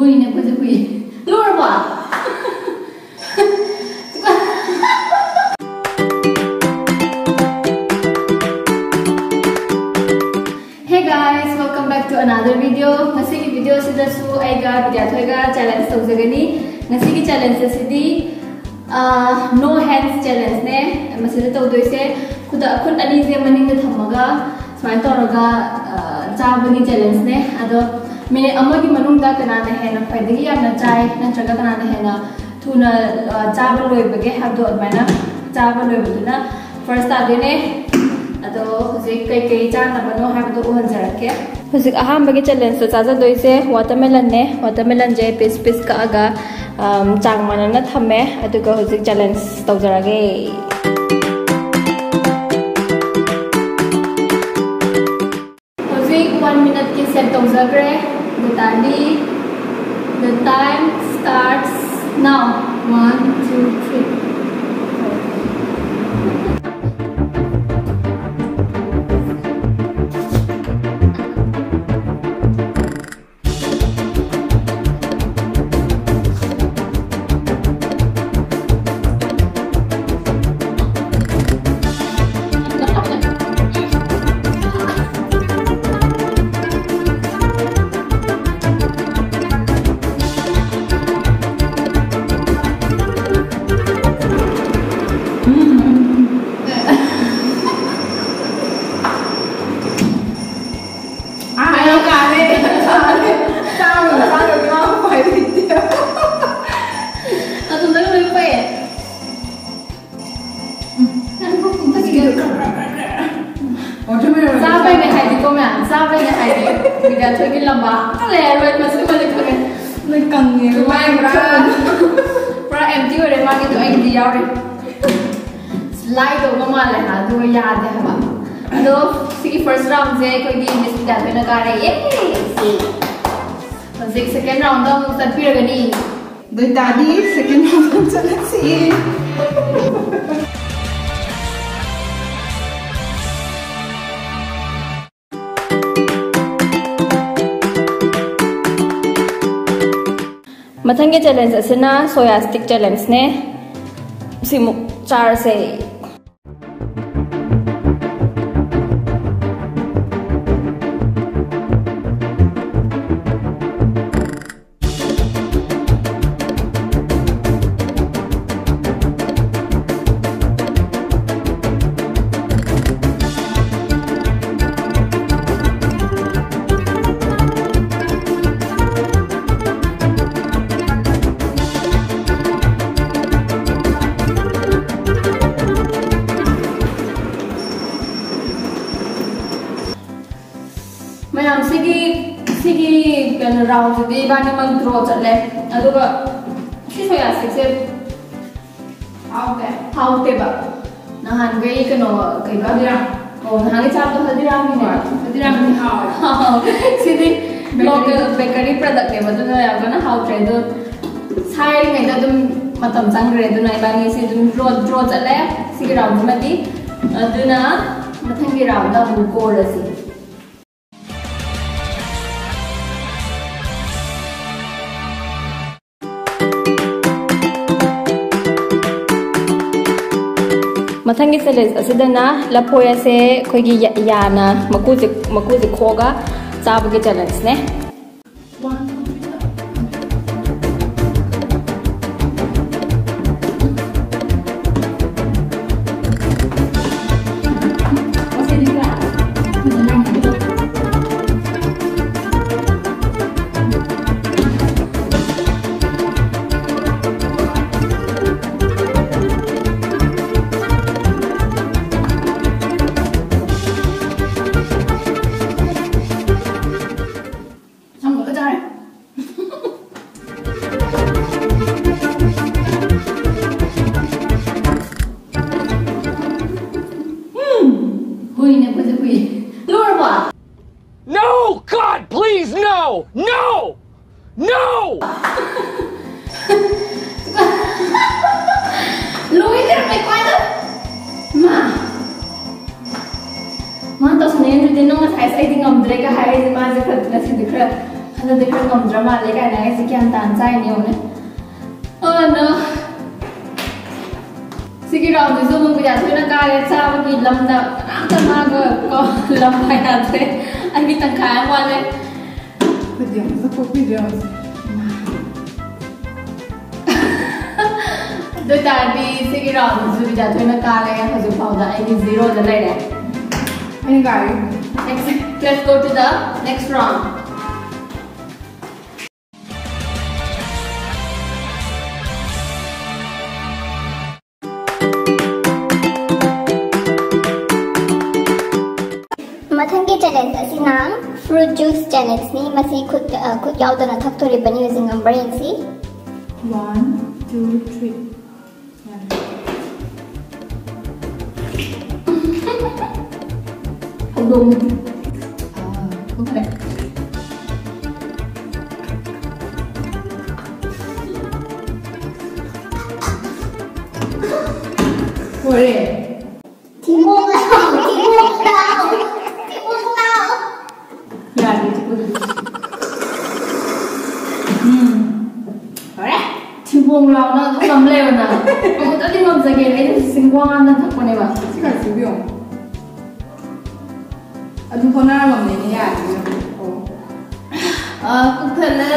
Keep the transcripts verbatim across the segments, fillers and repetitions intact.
ꯀꯨꯏꯅ ꯑꯩꯈꯣꯏꯁꯦ ꯀꯨꯏ꯫ ꯂꯣꯏꯔꯕꯣ? Hey guys, welcome back to another video. ꯉꯁꯤꯒꯤ video ꯁꯤꯗꯁꯨ ꯑꯩꯒ ꯕꯤꯗ꯭ꯌꯥꯊꯣꯏꯒ challenge ꯇꯧꯖꯒꯅꯤ꯫ ꯉꯁꯤꯒꯤ challenge ꯑꯁꯤꯗꯤ, ꯑꯥ, no hands challenge ꯅꯦ꯫ ꯃꯁꯤꯗ ꯇꯧꯗꯣꯏꯁꯦ ꯈꯨꯗ-, ꯈꯨꯠ ꯑꯅꯤꯁꯦ ꯃꯅꯤꯡꯗ ꯊꯝꯃꯒ ꯁꯨꯃꯥꯏꯅ ꯇꯧꯔꯒ, ꯑꯥ, ꯆꯥꯕꯒꯤ challenge ꯅꯦ꯫ ꯑꯗꯣ minute ꯑꯃꯒꯤ ꯃꯅꯨꯡꯗ ꯀꯅꯥꯅ ꯍꯦꯟꯅ ꯈ꯭ꯋꯥꯏꯗꯒꯤ ꯌꯥꯝꯅ ꯆꯥꯏ ꯅꯠꯇ꯭ꯔꯒ ꯀꯅꯥꯅ ꯍꯦꯟꯅ ꯊꯨꯅ, ꯑ, ꯆꯥꯕ ꯂꯣꯏꯕꯒꯦ ꯍꯥꯏꯕꯗꯣ ꯑꯗꯨꯃꯥꯏꯅ ꯆꯥꯕ ꯂꯣꯏꯕꯗꯨꯅ first ꯇꯥꯗꯣꯏꯅꯦ꯫ ꯑꯗꯣ ꯍꯧꯖꯤꯛ ꯀꯩꯀꯩ ꯆꯥꯅꯕꯅꯣ ꯍꯥꯏꯕꯗꯣ ꯎꯍꯟꯖꯔꯛꯀꯦ꯫ ꯍꯧꯖꯤꯛ ꯑꯍꯥꯟꯕꯒꯤ challenge ꯇ ꯆꯥꯖꯗꯣꯏꯁꯦ watermelon ꯅꯦ꯫ Watermelon ꯁꯦ piece piece ꯀꯛꯑꯒ, ꯑꯝ, ꯆꯥꯡ ꯃꯥꯟꯅꯅ ꯊꯝꯃꯦ꯫ ꯑꯗꯨꯒ ꯍꯧꯖꯤꯛ challenge ꯇꯧꯖꯔꯒꯦ꯫ ꯍꯧꯖꯤꯛ one minute ꯀꯤ set ꯇꯧꯖꯈ꯭ꯔꯦ꯫ ꯑꯗꯨ ꯇꯥꯔꯗꯤ the time starts now. One, two, three. ꯑꯥ, ꯑꯩ ꯀꯥꯔꯦ, ꯀꯥꯔꯦ꯫ ꯆꯥꯕꯒ ꯆꯥꯗꯕꯒ ꯎꯄꯥꯏ ꯂꯩꯇꯦ꯫ ꯑꯗꯨ ꯅꯪ ꯂꯣꯏ ꯐꯩꯌꯦ꯫ ꯆꯥꯕꯩꯅꯦ ꯍꯥꯏꯗꯤꯀꯣ ꯃꯌꯥꯝ, ꯆꯥꯕꯩꯅꯦ ꯍꯥꯏꯗꯤ꯫ ꯕꯤꯗ꯭ꯌꯥꯊꯣꯏꯒꯤ ꯂꯝꯕꯥ ꯑꯝꯇ ꯂꯩꯔꯔꯣꯏ, ꯃꯁꯤꯃꯗꯤ ꯈꯪꯉꯦ꯫ ꯂꯣꯏ ꯀꯪꯉꯦ, ꯃꯥꯏ ꯄꯨꯔꯥ, ꯄꯨꯔꯥ empty ꯑꯣꯏꯔꯦ ꯃꯥꯒꯤꯗꯣ, ꯑꯩꯒꯤꯗꯤ ꯌꯥꯎꯔꯤ꯫ Lie ꯇꯧꯕ ꯃꯥꯜꯂꯦ ꯍꯥ, ꯑꯗꯨꯒ ꯌꯥꯗꯦ ꯍꯥꯏꯕ꯫ ꯑꯗꯣ ꯁꯤꯒꯤ first round ꯁꯦ ꯑꯩꯈꯣꯏꯒꯤ ꯃꯤꯁ ꯕꯤꯗ꯭ꯌꯥꯊꯣꯏꯅ ꯀꯥꯔꯦ꯫ ꯌꯦ! ꯍꯧꯖꯤꯛ second round ꯗ ꯑꯃꯨꯛ ꯆꯠꯄꯤꯔꯒꯅꯤ꯫ ꯑꯗꯨ ꯑꯣꯏꯇꯥꯔꯗꯤ second round ꯗ ꯆꯠꯂꯁꯤ꯫ ꯃꯊꯪꯒꯤ ꯆꯦꯂꯦꯟꯖ ꯑꯁꯤꯅ ꯁꯣꯌꯥ ꯁ꯭ꯇꯤꯛ ꯆꯦꯂꯦꯟꯖꯅꯦ꯫ ꯁꯤꯃꯨꯛ ꯆꯥꯔꯁꯦ꯫ ꯃꯌꯥꯝ, ꯁꯤꯒꯤ, ꯁꯤꯒꯤ ꯀꯩꯅꯣ ꯔꯥꯎꯟꯁꯤꯗꯤ ꯏꯕꯥꯅꯤꯃꯛ ꯗ꯭ꯔꯣ ꯆꯠꯂꯦ꯫ ꯑꯗꯨꯒ ꯁꯤ ꯁꯣꯌꯥ ꯁ꯭ꯇꯤꯛꯁꯦ ꯍꯥꯎꯇꯦ꯫ ꯍꯥꯎꯇꯦꯕ꯫ ꯅꯍꯥꯟꯈꯩ ꯀꯩꯅꯣ, ꯀꯩꯕ? ꯍꯜꯗꯤꯔꯥꯝ꯫ ꯑꯣ, ꯅꯍꯥꯟꯒꯩ ꯆꯥꯕꯗꯣ ꯍꯜꯗꯤꯔꯥꯝꯒꯤꯅꯦ꯫ ꯍꯣꯏ, ꯍꯜꯗꯤꯔꯥꯝꯒꯤꯗꯤ ꯍꯥꯎꯋꯦ꯫ ꯁꯤꯗꯤ ꯕꯦꯀꯔꯤ꯫ ꯂꯣꯀꯦꯜ ꯕꯦꯀꯔꯤ ꯄ꯭ꯔꯗꯛꯅꯦꯕ, ꯑꯗꯨꯅ ꯌꯥꯝ ꯀꯟꯅ ꯍꯥꯎꯇ꯭ꯔꯦ꯫ ꯑꯗꯣ ꯁꯥꯏꯔꯤꯉꯩꯗ ꯑꯗꯨꯝ ꯃꯇꯝ ꯆꯪꯈ꯭ꯔꯦ꯫ ꯑꯗꯨꯅ ꯏꯕꯥꯅꯤꯁꯤ ꯑꯗꯨꯝ ꯗ꯭ꯔꯣ, ꯗ꯭ꯔꯣ ꯆꯠꯂꯦ ꯁꯤꯒꯤ ꯔꯥꯎꯟꯁꯤꯃꯗꯤ꯫ ꯑꯗꯨꯅ ꯃꯊꯪꯒꯤ ꯔꯥꯎꯟꯗ ꯑꯃꯨꯛ ꯀꯣꯔꯁꯤ꯫ ꯃꯊꯪꯒꯤ ꯆꯦꯂꯦꯟꯖ ꯑꯁꯤꯗꯅ ꯂꯐꯣꯏ ꯑꯁꯦ ꯑꯩꯈꯣꯏꯒꯤ ꯌꯥ-, ꯌꯥꯅ ꯃꯀꯨꯁꯦ, ꯃꯀꯨꯁꯦ ꯈꯣꯛꯑꯒ ꯆꯥꯕꯒꯤ ꯆꯦꯂꯦꯟꯖꯅꯦ꯫ ꯁꯝꯒ ꯂꯣꯏ ꯆꯥꯔꯦ꯫ ꯎꯝ, ꯍꯨꯏꯅꯦ ꯑꯩꯈꯣꯏꯁꯦ, ꯍꯨꯏ꯫ ꯂꯣꯏꯔꯕꯣ? No, God, please, no! No! No! ꯂꯣꯏꯗ꯭ꯔꯕꯅꯦ ꯀꯣꯏꯗ꯫ ꯃꯥ꯫ ꯃꯥ ꯇꯧꯁꯟꯅꯩ ꯑꯗꯨꯗꯤ ꯅꯪ ꯉꯁꯥꯏ ꯑꯩꯗꯤ ꯉꯝꯗ꯭ꯔꯦꯒ ꯍꯥꯏꯔꯤꯁꯦ ꯃꯥꯁꯦ ꯈꯔ ꯉꯁꯤꯗꯤ ꯈꯔ ꯑꯗꯨꯗꯤ ꯈꯔ ꯉꯝꯗ꯭ꯔ ꯃꯥꯜꯂꯦ ꯀꯥꯏꯅ ꯑꯩꯁꯦ ꯒ꯭ꯌꯥꯟ ꯇꯥꯅ ꯆꯥꯏꯅꯦ, ꯌꯦꯡꯉꯨꯅꯦ꯫ ꯑꯣ, no꯫ ꯁꯤꯒꯤ round ꯁꯤꯁꯨ ꯑꯃꯨꯛ ꯕꯤꯗ꯭ꯌꯥꯊꯣꯏꯅ ꯀꯥꯔꯦ꯫ ꯆꯥꯕꯒꯤ ꯂꯝꯗ ꯀꯅꯥꯝꯇ ꯃꯥꯒ ꯀꯣ ꯂꯝ ꯌꯥꯗ꯭ꯔꯦ꯫ ꯑꯩꯒꯤ ꯇꯪꯈꯥꯏ ꯑꯃ ꯋꯥꯠꯂꯦ꯫ ꯑꯩꯈꯣꯏꯗꯤ ꯑꯃꯨꯛꯇ ꯄꯣꯛꯄꯤꯗ꯭ꯔꯦ ꯍꯧꯖꯤꯛ꯫ ꯑꯗꯨ ꯑꯣꯏꯇꯥꯔꯗꯤ ꯁꯤꯒꯤ round ꯁꯤꯁꯨ ꯕꯤꯗ꯭ꯌꯥꯊꯣꯏꯅ ꯀꯥꯔꯦ꯫ ꯍꯧꯖꯤꯛ ꯐꯥꯎꯗ ꯑꯩꯒꯤ zero ꯗ ꯂꯩꯔꯦ꯫ ꯑꯩꯅ ꯀꯥꯔꯦ꯫ Next, let's go to the next round. ꯃꯊꯪꯒꯤ challenge ꯑꯁꯤꯅ fruit juice challenge ꯅꯤ꯫ ꯃꯁꯤ ꯈꯨꯠ, ꯑ, ꯈꯨꯠ ꯌꯥꯎꯗꯅ ꯊꯛꯇꯣꯔꯤꯕꯅꯤ꯫ ꯍꯧꯖꯤꯛ ꯉꯝꯕ꯭ꯔꯥ ꯌꯦꯡꯁꯤ꯫ One, two, three. ꯍꯧꯗꯣꯡ꯫ ꯑꯥ, ꯊꯣꯛꯈ꯭ꯔꯦ꯫ ꯂꯣꯏꯔꯦ꯫ ꯊꯤꯕꯣꯡ ꯂꯥꯎ, ꯊꯤꯕꯣꯡ ꯂꯥꯎ, ꯊꯤꯕꯣꯡ ꯂꯥꯎ꯫ ꯌꯥꯔꯦ, ꯊꯤꯕꯣꯡ ꯂꯥꯎ꯫ ꯎꯝ꯫ ꯂꯣꯏꯔꯦ꯫ ꯊꯤꯕꯣꯡ ꯂꯥꯎꯅ ꯑꯗꯨꯝ ꯉꯝ ꯂꯩꯕ ꯅꯪ꯫ ꯑꯃꯨꯛꯇꯗꯤ ꯉꯝꯖꯒꯦ꯫ ꯑꯩꯅ ꯆꯤꯡꯋꯥꯅ ꯊꯛꯄꯅꯦꯕ꯫ ꯁꯤ ꯈꯔ ꯆꯤꯡꯕꯤꯌꯣ꯫ ꯑꯗꯨ ꯍꯣꯠꯅꯔꯝꯃꯕꯅꯤꯅꯦ, ꯌꯥꯔꯦ꯫ ꯑꯣ꯫ ꯑ, ꯄꯨꯛ ꯊꯜꯂꯦ꯫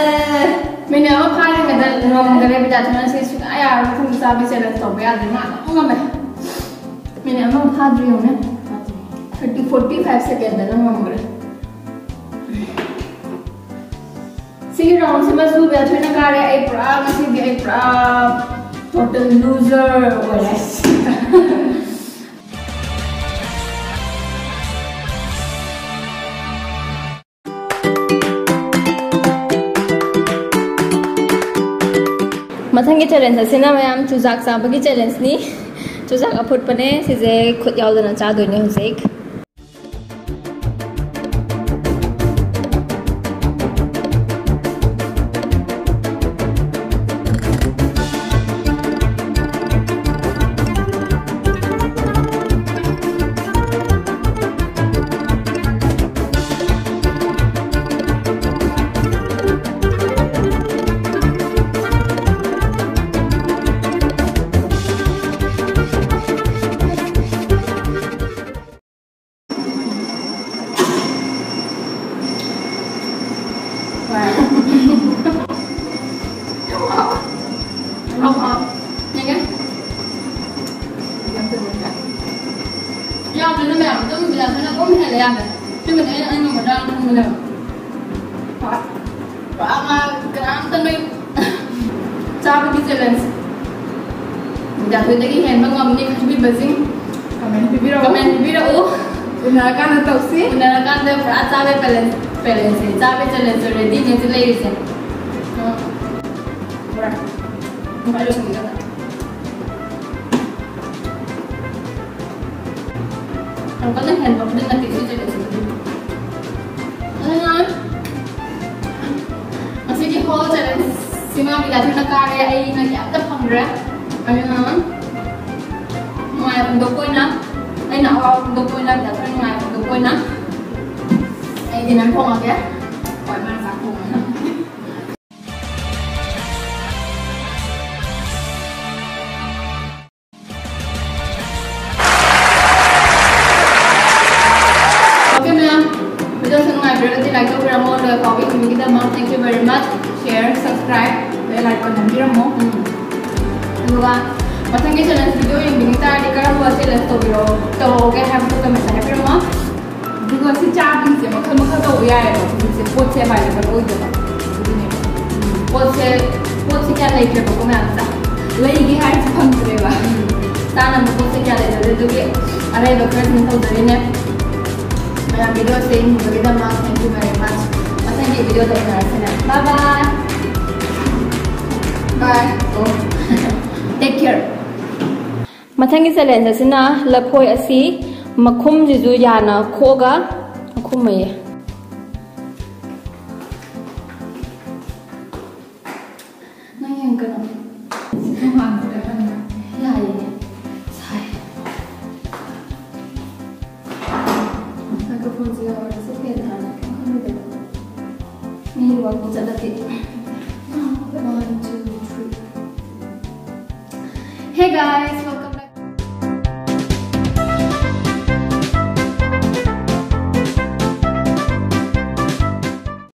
ꯃꯤꯅꯤꯠ ꯑꯃ ꯐꯥꯔꯤꯉꯩꯗ ꯉꯝꯈꯔꯦ ꯕꯤꯗ꯭ꯌꯥꯊꯣꯏꯅ꯫ ꯁꯤ ꯁꯨꯡꯌꯥ ꯌꯥꯔꯣꯏ꯫ ꯃꯊꯪꯗ ꯆꯥꯕꯤ challenge ꯇꯧꯕ ꯌꯥꯗ꯭ꯔꯦ꯫ ꯃꯥ ꯑꯗꯨꯝ ꯉꯝꯃꯦ꯫ ꯃꯤꯅꯤꯠ ꯑꯃ ꯐꯥꯗ꯭ꯔꯤ ꯌꯦꯡꯉꯨꯅꯦ꯫ Thirty, forty five second ꯗ ꯅꯪ ꯉꯝꯈ꯭ꯔꯦ꯫ ꯁꯤꯒꯤ round ꯁꯤꯃꯁꯨ ꯕꯤꯗ꯭ꯌꯥꯊꯣꯏꯅ ꯀꯥꯔꯦ꯫ ꯑꯩ ꯄꯨꯔꯥ, ꯉꯁꯤꯗꯤ ꯑꯩ ꯄꯨꯔꯥ total loser ꯑꯣꯏꯔꯦ꯫ ꯃꯊꯪꯒꯤ challenge ꯑꯁꯤꯅ, ꯃꯌꯥꯝ, ꯆꯨꯖꯥꯛ ꯆꯥꯕꯒꯤ challenge ꯅꯤ꯫ ꯆꯨꯖꯥꯛ ꯑꯐꯨꯠꯄꯅꯦ꯫ ꯁꯤꯁꯦ ꯈꯨꯠ ꯌꯥꯎꯗꯅ ꯆꯥꯗꯣꯏꯅꯦ ꯍꯧꯖꯤꯛ꯫ ꯌꯥꯝ ꯍꯥꯎ꯫ ꯌꯦꯡꯒꯦ꯫ ꯌꯥꯝꯗ꯭ꯔꯦꯗ ꯃꯌꯥꯝ꯫ ꯑꯗꯨꯝ ꯕꯤꯗ꯭ꯌꯥꯊꯣꯏꯅ ꯑꯗꯨꯝ ꯍꯦꯜꯂꯦ ꯌꯥꯝꯅ꯫ ꯁꯤꯃꯗꯤ ꯑꯩꯅ, ꯑꯩꯅ ꯉꯝꯒꯗ꯭ꯔꯥꯅ ꯈꯟꯕꯅꯦꯕ꯫ ꯄꯨꯔꯥ ꯃꯥ ꯀꯅꯥꯝꯇ ꯅꯣꯏ ꯆꯥꯕꯒꯤ challenge꯫ ꯕꯤꯗ꯭ꯌꯥꯊꯣꯏꯗꯒꯤ ꯍꯦꯟꯕ ꯉꯝꯅꯤ ꯈꯟꯕꯤꯕꯁꯤꯡ comment ꯄꯤꯕꯤꯔꯛꯎ꯫ Comment ꯄꯤꯕꯤꯔꯛꯎ꯫ ꯎꯅꯔꯀꯥꯟꯗ ꯇꯧꯁꯤ꯫ ꯎꯅꯔꯀꯥꯟꯗ ꯄꯨꯔꯥ ꯆꯥꯕꯩ balance, balance ꯁꯦ, ꯆꯥꯕꯩ challenge ꯁꯦ ready ꯅꯦ ꯍꯧꯖꯤꯛ ꯂꯩꯔꯤꯁꯦ꯫ ꯄꯨꯔꯥ꯫ ꯅꯨꯡꯉꯥꯏ ꯂꯣꯏꯁꯤꯟꯒꯗꯕ꯫ ꯌꯥꯝ ꯀꯟꯅ ꯍꯦꯟꯕꯕꯨꯗꯤ ꯅꯠꯇꯦ ꯁꯤ challenge ꯁꯤꯗꯤ꯫ ꯑꯗꯨꯅ ꯉꯁꯤꯒꯤ whole challenge ꯁꯤꯃ ꯕꯤꯗ꯭ꯌꯥꯊꯣꯏꯅ ꯀꯥꯔꯦ, ꯑꯩꯅ ꯀꯩꯝꯇ ꯐꯪꯗ꯭ꯔꯦ꯫ ꯑꯗꯨꯅ ꯅꯨꯡꯉꯥꯏ ꯐꯣꯡꯗꯣꯛꯄ ꯑꯣꯏꯅ, ꯑꯩꯅ ꯑꯋꯥꯕ ꯐꯣꯡꯗꯣꯛꯄ ꯑꯣꯏꯅ, ꯕꯤꯗ꯭ꯌꯥꯊꯣꯏ ꯅꯨꯡꯉꯥꯏ ꯐꯣꯡꯗꯣꯛꯄ ꯑꯣꯏꯅ ꯑꯩ dinner ꯊꯣꯡꯉꯒꯦ꯫ ꯍꯣꯏ, ꯃꯥꯅ ꯆꯥꯛ ꯊꯣꯡꯉꯦ꯫ Okay, ꯃꯌꯥꯝ, video ꯁꯦ ꯅꯨꯡꯉꯥꯏꯕꯤꯔꯒꯗꯤ like ꯇꯧꯕꯤꯔꯝꯃꯣ, ꯂꯣꯏꯐꯥꯎꯕ ꯌꯦꯡꯕꯤꯕꯒꯤꯗꯃꯛ thank you very much, share, subscribe, bell icon ꯅꯝꯕꯤꯔꯝꯃꯣ꯫ ꯎꯝ꯫ ꯑꯗꯨꯒ ꯃꯊꯪꯒꯤ challenge video ꯌꯦꯡꯕꯤꯅꯤꯡ ꯇꯥꯔꯗꯤ ꯀꯔꯝꯕ challenge ꯇꯧꯕꯤꯔꯛꯑꯣ, ꯇꯧꯔꯛꯑꯣꯒꯦ ꯍꯥꯏꯕꯗꯨ comment ꯇ ꯍꯥꯏꯕꯤꯔꯝꯃꯣ꯫ ꯑꯗꯨꯒ ꯁꯤ ꯆꯥꯕꯒꯤꯁꯦ ꯃꯈꯜ ꯃꯈꯜ ꯇꯧꯕ ꯌꯥꯏꯑꯕ꯫ ꯍꯧꯖꯤꯛꯁꯦ ꯄꯣꯠꯁꯦ available ꯑꯣꯏꯗꯕ꯫ ꯑꯗꯨꯒꯤꯅꯦꯕ꯫ ꯄꯣꯠꯁꯦ, ꯄꯣꯠꯁꯦ ꯀꯌꯥ ꯂꯩꯇ꯭ꯔꯦꯕꯀꯣ ꯃꯌꯥꯝ ꯆꯥ-, ꯂꯩꯒꯦ ꯍꯥꯏꯔꯁꯨ ꯐꯪꯗ꯭ꯔꯦꯕ꯫ ꯆꯥꯅꯕ ꯄꯣꯠꯁꯦ ꯀꯌꯥ ꯂꯩꯇ꯭ꯔꯦ꯫ ꯑꯗꯨꯒꯤ ꯑꯔꯩꯕ ꯈꯔ ꯑꯗꯨꯝ ꯇꯧꯖꯔꯤꯅꯦ꯫ ꯃꯌꯥꯝ video say ꯌꯦꯡꯕꯤꯕꯒꯤꯗꯃꯛ thank you very much꯫ ꯃꯊꯪꯒꯤ video ꯗ ꯎꯅꯔꯁꯤꯅꯦ꯫ Bye bye꯫ Bye꯫ ꯑꯣ꯫ Take care꯫ ꯃꯊꯪꯒꯤ challenge ꯑꯁꯤꯅ ꯂꯐꯣꯏ ꯑꯁꯤ ꯃꯈꯨꯝꯁꯤꯁꯨ ꯌꯥꯅ ꯈꯣꯛꯑꯒ, ꯃꯈꯨꯝ ꯑꯌꯦ꯫ ꯅꯪ ꯌꯦꯡꯒꯅꯨ꯫ ꯁꯤ ꯊꯣꯡ ꯍꯥꯡꯁꯤꯔ ꯈꯪꯗꯦ꯫ ꯌꯥꯏꯌꯦ꯫ ꯁꯥꯏ꯫ Microphone ꯁꯦ ꯌꯥꯎꯔꯗꯤ ꯁꯤ fan ꯊꯥꯔꯗꯤ ꯀꯩꯝ ꯈꯪꯉꯣꯏꯗꯕ꯫ ꯃꯤ walking ꯆꯠꯂꯗꯤ꯫